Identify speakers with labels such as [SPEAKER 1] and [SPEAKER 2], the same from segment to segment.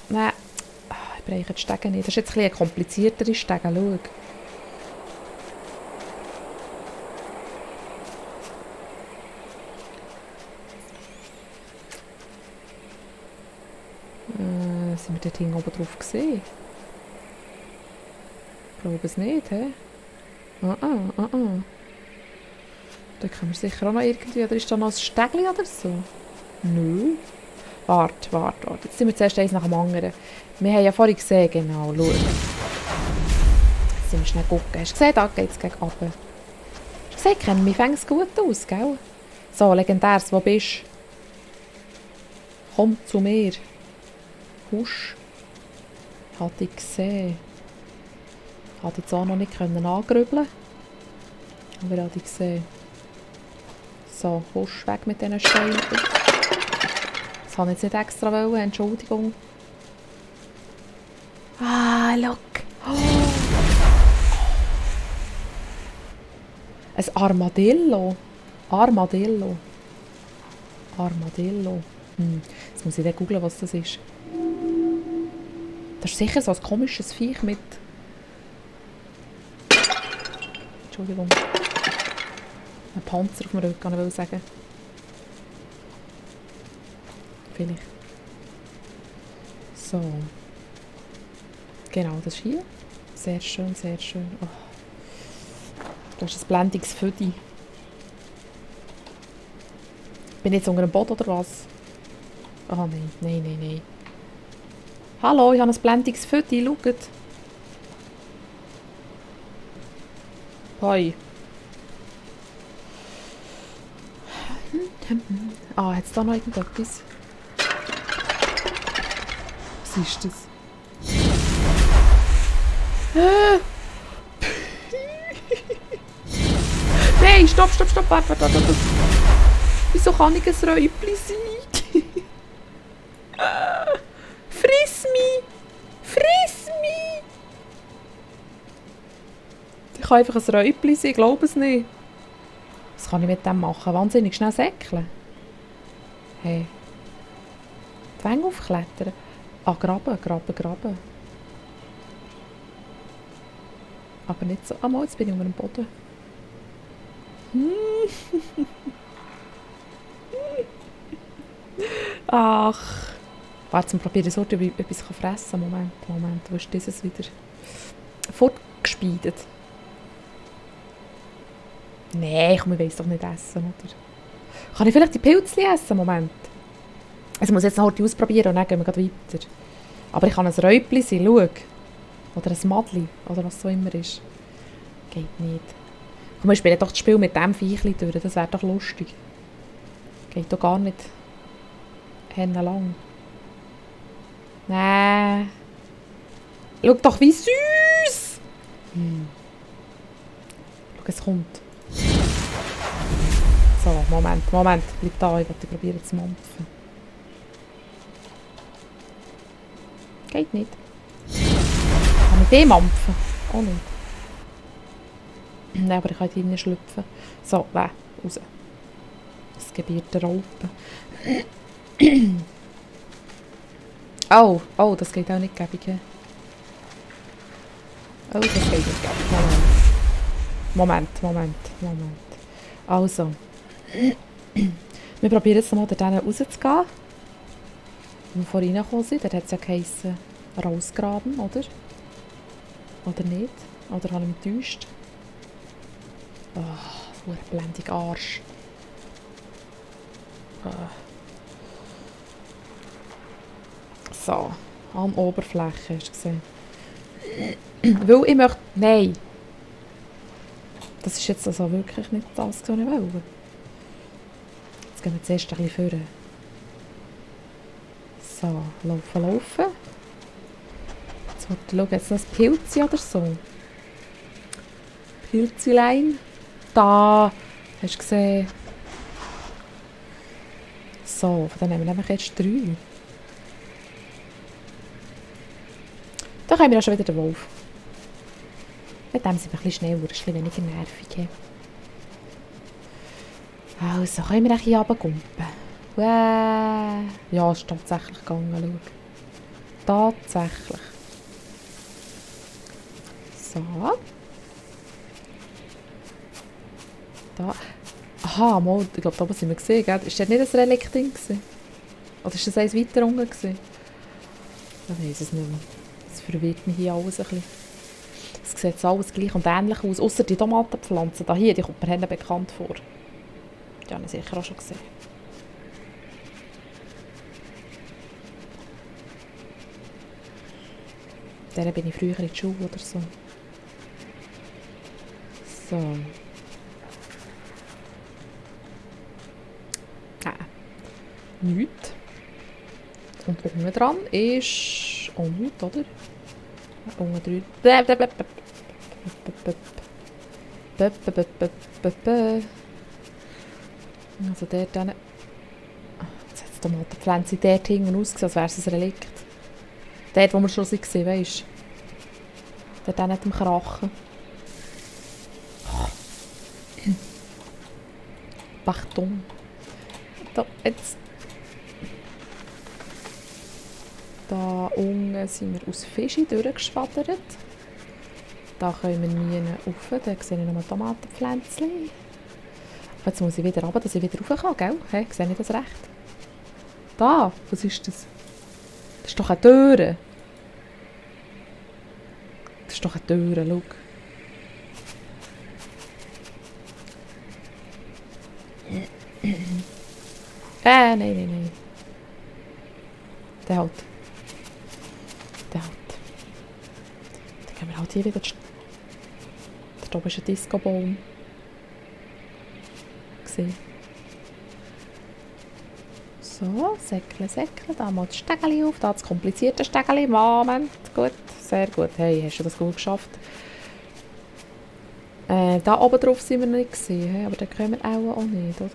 [SPEAKER 1] Nein. Ich breche die Stege nicht. Das ist jetzt ein kompliziertere Stege. Schau. Sind wir dort hinten oben drauf gesehen? Ich glaube es nicht, hä? Da können wir sicher auch noch irgendwie... Oder ist da noch ein Stegli oder so? Nö. Warte. Jetzt sind wir zuerst eins nach dem anderen. Wir haben ja vorhin gesehen, genau, schau. Jetzt sind wir schnell gucken. Hast du gesehen, da geht es gegen runter. Hast du gesehen, kennen wir fängt es gut aus, gell? So, Legendärs, wo bist du? Komm zu mir. Husch. Hat dich gesehen. Hat dich zwar noch nicht angrübeln, aber er hat dich gesehen. So, husch weg mit diesen Steinen. Das habe ich jetzt nicht extra wollen, Entschuldigung. Ah, look. Oh. Ein Armadillo. Armadillo. Jetzt muss ich dann googeln, was das ist. Das ist sicher so ein komisches Viech mit... Entschuldigung. Ein Panzer auf dem Rücken, kann ich sagen. Vielleicht. So. Genau, das ist hier. Sehr schön, sehr schön. Oh. Das ist ein blendiges Födi. Bin ich jetzt unter dem Boot oder was? Ah, nein. Hallo, ich habe ein blendiges Födi, schaut. Hoi. Ah, hat es da noch irgendetwas? Was ist das? Nein, stopp, warte. Wieso kann ich ein Räubli sein? Friss mich! Ich kann einfach ein Räubli sein, ich glaube es nicht. Was kann ich mit dem machen? Wahnsinnig schnell säckeln. Hey. Die Wänge aufklettern. Ah, graben. Aber nicht so. Ah, mal, jetzt bin ich unter dem Boden. Ach. Warte, zum probieren, so, ob ich etwas fressen kann. Moment. Wo ist dieses wieder? Fortgespeidet. Nein, ich weiss doch nicht essen, oder? Kann ich vielleicht die Pilze essen? Moment. Ich muss jetzt noch heute ausprobieren und dann gehen wir weiter. Aber ich kann ein Räubli sein, schau. Oder ein Madli, oder was so immer ist. Geht nicht. Komm, wir spielen doch das Spiel mit dem Viechli durch, das wäre doch lustig. Geht doch gar nicht. Lang. Nein. Schau doch, wie süß! Schau, es kommt. So, Moment. Bleib da, ich probiere zu mampfen. Geht nicht. Kann ich den mampfen? Auch nicht. Nein, aber ich kann hier schlüpfen. So, raus. Das Gebiet der Raupen. Oh, das geht auch nicht gäbig. Oh, das geht nicht gäbig. Moment. Also. Wir probieren jetzt mal da rauszugehen. Wenn wir vorhin reingekommen sind, dort hat es ja geheissen, rausgraben, oder? Oder nicht? Oder habe ich mich getäuscht? Oh, blendig Arsch. So, an der Oberfläche, hast du gesehen? Weil ich möchte... Nein! Das ist jetzt also wirklich nicht das, was ich wollte. Jetzt gehen wir zuerst ein bisschen vor. So, laufen. Jetzt wollte ich schauen, jetzt noch ein Pilzchen oder so. Pilzilein. Da! Hast du gesehen? So, von denen nehmen wir nämlich jetzt 3. Da haben wir auch schon wieder den Wolf. Mit dem sind wir ein bisschen schneller, ein bisschen weniger nervig. Also, können wir hier runterkumpen? Ja, es ist tatsächlich gegangen, schau. Tatsächlich. So. Da. Aha, mal, ich glaube, da oben sind wir gesehen, gell? Ist das nicht ein Relikt-Ding gewesen? Oder ist das eins weiter unten gewesen? Ich weiss es nicht mehr. Das verwirrt mich hier alles ein bisschen. Es sieht jetzt alles gleich und ähnlich aus, außer die Tomatenpflanze da hier, die kommt mir bekannt vor. Die habe ich sicher auch schon gesehen. Der bin ich früher in der Schule oder so. So. Nichts. Und unten dran ist auch nichts, oder? Unten drin. Also dort dann. Jetzt hat die Tomatenpflanze dort hinten ausgesehen, als wäre es ein Relikt. Dort, wo wir schon waren, weisst du? Dort dann mit dem Krachen. Pardon. Da, jetzt. Da unten sind wir aus Fischi durchgeschwaddert. Da können wir nie rauf. Da sehe ich noch ein Tomatenpflänzchen. Jetzt muss ich wieder runter, dass ich wieder rauf kann, gell? Hey, sehe ich das recht? Da, was ist das? Das ist doch eine Tür. Das ist doch eine Tür, schau. Nein. Der halt. Dann gehen wir halt hier wieder. Da oben ist ein Disco-Baum. So, säckle. Da mal das Stegeli auf. Da das komplizierte Stegeli. Moment, gut. Sehr gut. Hey, hast du das gut geschafft? Da oben drauf sind wir noch nicht gesehen. Hey, aber da können wir auch nicht, oder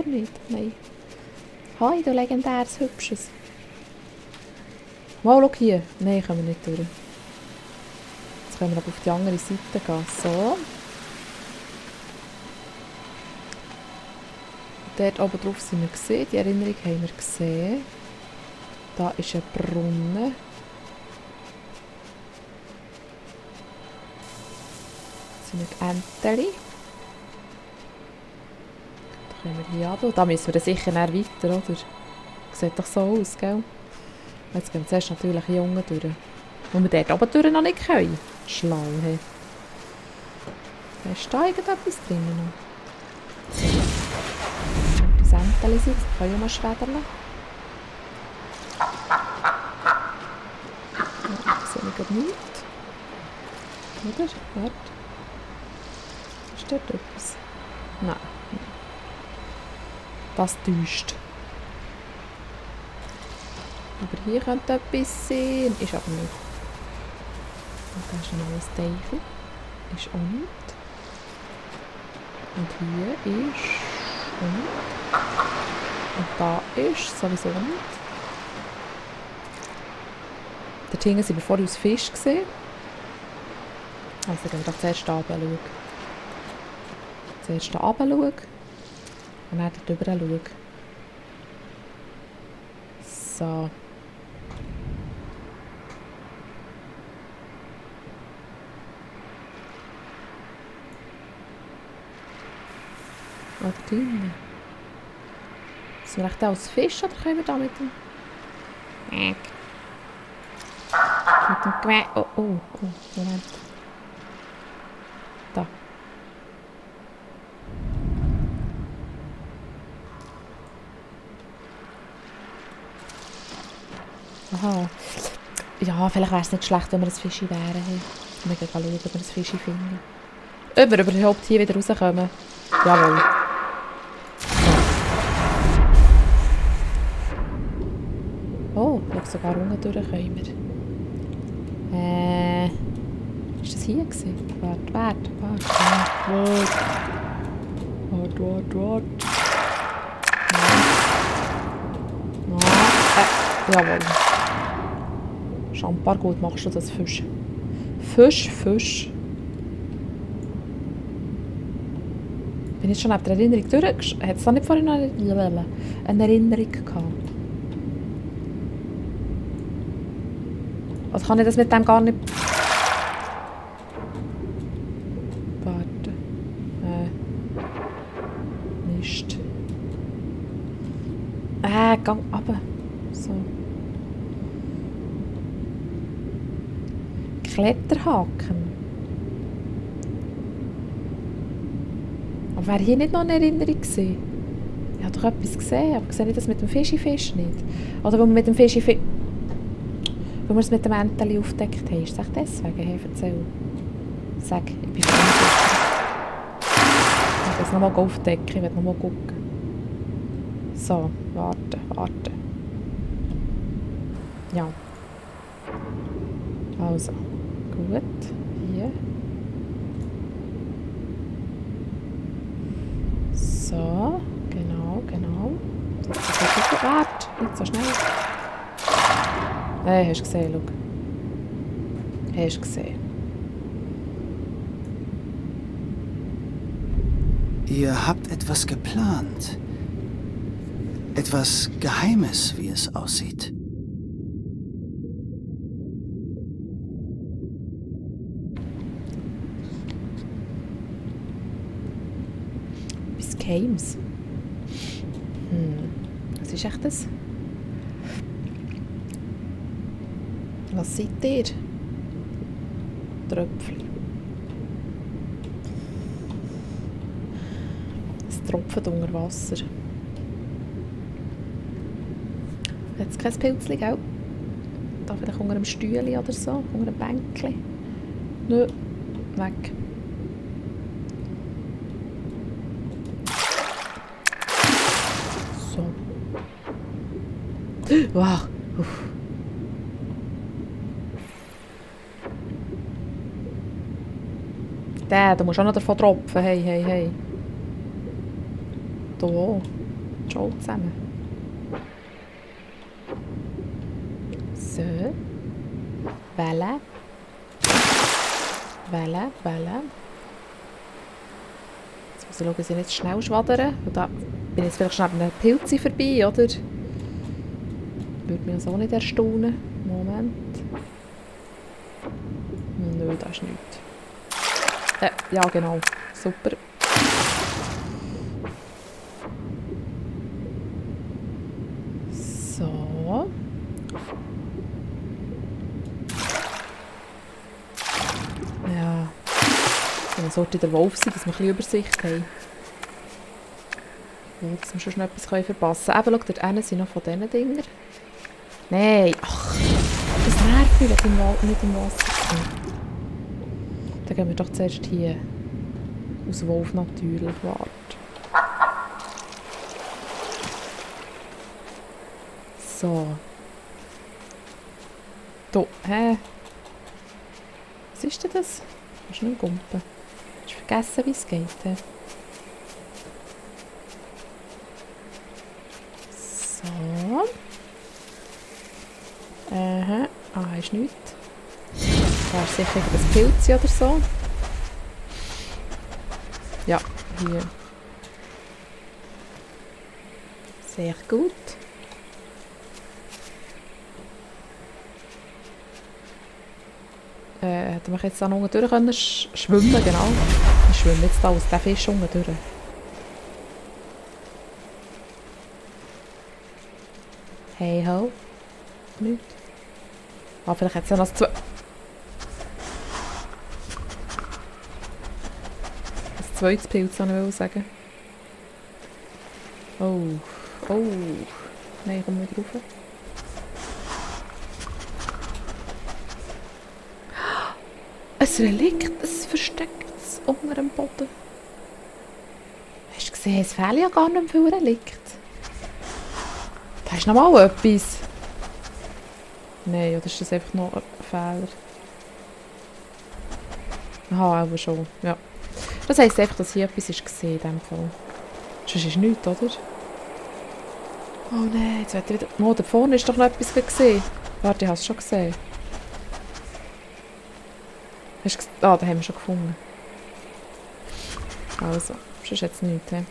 [SPEAKER 1] nicht? Nein. Hi, du legendäres Hübsches. Mal, schau hier. Nein, können wir nicht durch. Jetzt können wir aber auf die andere Seite gehen. So. Dort oben drauf sind wir gesehen. Die Erinnerung haben wir gesehen. Da ist ein Brunnen. Jetzt sind wir Enteli. Da können wir hier runter. Da müssen wir sicher weiter, oder? Sieht doch so aus, gell? Jetzt gehen wir zuerst natürlich hier unten durch. Und wir dort oben durch noch nicht können. Schlau, hey. Da ist da irgendetwas drin noch. Die Senteli sind, das können wir mal schwäderle. Da sehe ich gerade nichts. Oder? Warte. Ist dort etwas? Nein. Das täuscht. Aber hier könnte etwas sein. Ist aber nicht. Und da ist noch ein Teichel. Ist auch nicht. Und hier ist auch nicht. Und da ist sowieso nicht. Dort hinten sind wir vorher aus Fisch gesehen. Also gehen wir doch zuerst hier runter schauen. Zuerst hier runter schauen. Und dann dort drüber schauen. So. Was drin? Sind wir echt aus Fisch oder können wir da mit dem... Mit dem Gewehr... Oh, Moment. Da. Aha. Ja, vielleicht wäre es nicht schlecht, wenn wir ein Fischi wären. Hey. Wir gehen schauen, ob wir ein Fischi finden. Ob wir überhaupt hier wieder rauskommen. Jawohl. Oh, ich glaube sogar unten durch können wir. Ist das hier gewesen? Warte. Jawohl. Schambar gut machst du das, Fisch. Fisch. Bin ich schon auf der Erinnerung durch? Hat es da nicht vorhin noch eine Erinnerung gehabt? Also kann ich das mit dem gar nicht... Warte. Nicht. Gang runter. So. Kletterhaken. Aber wäre hier nicht noch eine Erinnerung gewesen? Ich habe doch etwas gesehen, aber sehe ich das mit dem Fischifisch nicht? Oder wo wir mit dem Fischifisch... Wo wir es mit dem Enteli aufgedeckt haben. Ist das echt deswegen? Hey, erzähl. Sag, ich bin verunsichert. Ich will jetzt nochmal aufdecken, ich will nochmal gucken. So, warte. Ja. Also, gut. Hier. So, genau. Warte, nicht so schnell. Hast du gesehen, schau. Hast du gesehen.
[SPEAKER 2] Ihr habt etwas geplant. Etwas Geheimes, wie es aussieht.
[SPEAKER 1] Bis Games. Was ist echt das? Was seid ihr? Tröpfchen. Es tropft unter Wasser. Jetzt kein Pilzchen, gell? Da vielleicht unter einem Stühle oder so, unter einem Bänkchen. Nö, weg. So. Wow. Uff. Da musst du auch noch davon tropfen. Hey. Da auch. Schau zusammen. So. Welle. Jetzt muss ich schauen, dass ich nicht zu schnell schwadere. Und da bin ich jetzt vielleicht schnell an einem Pilze vorbei, oder? Würde mich also auch nicht erstaunen. Moment. Nö, da ist nichts. Ja, genau. Super. So. Ja. Dann sollte der Wolf sein, dass wir ein bisschen Übersicht haben. Ja, dass wir schon schnell etwas verpassen können. Eben, schau, dort hinten sind noch von diesen Dinger. Nein! Ach! Das nervt mich, nicht im Wasser sind. Dann gehen wir doch zuerst hier. Aus Wolf natürlich. Warte. So. Da. Hä? Was ist denn das? Kannst du nicht gumpen? Hast du vergessen, wie es geht? He? So. Aha. Ist nichts. Da ist sicher ein Pilzchen oder so. Ja, hier. Sehr gut. Hätten wir jetzt da unten durch können schwimmen, genau. Ich schwimme jetzt da aus dem Fisch unten durch. Hey ho. Nicht. Ah, vielleicht hat es ja noch zwei. Ein zweites Pilz, wollte ich sagen. Oh. Nein, ich komme nicht rauf. Ein Relikt, ein verstecktes unter dem Boden. Hast du gesehen, es fehlt ja gar nicht viel Relikt. Da ist noch mal etwas. Nein, oder ist das einfach noch ein Fehler? Aha, aber schon, ja. Das heisst einfach, dass hier etwas ist gesehen in diesem Fall. Sonst ist nichts, oder? Oh nein, jetzt wird wieder... Oh, da vorne ist doch noch etwas gesehen. Warte, ich habe es schon gesehen. Da haben wir schon gefunden. Also, sonst jetzt nichts, he?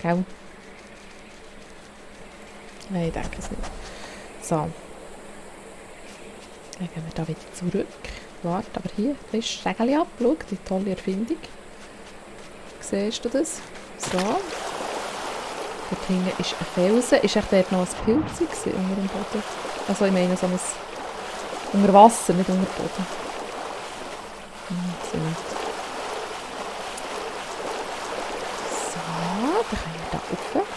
[SPEAKER 1] Gell? Nein, ich denke es nicht. So. Dann gehen wir da wieder zurück. Warte, aber hier, da ist Stegeli ab. Schau, die tolle Erfindung. Siehst du das? So. Dort hinten ist ein Felsen. Ist echt dort noch ein Pilz gewesen, unter dem Boden? Also ich meine so ein... Unter Wasser, nicht unter Boden. So. So, dann können wir da rauf.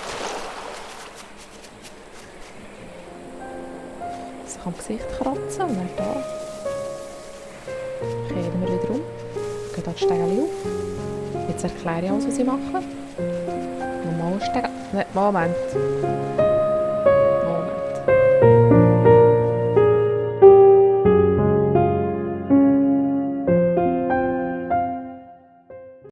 [SPEAKER 1] So am Gesicht kratzen und dann da. Kehren wir wieder um. Gehen da die Stegeli auf. Jetzt erkläre ich alles, was ich mache. Nochmal Stegeli. Moment.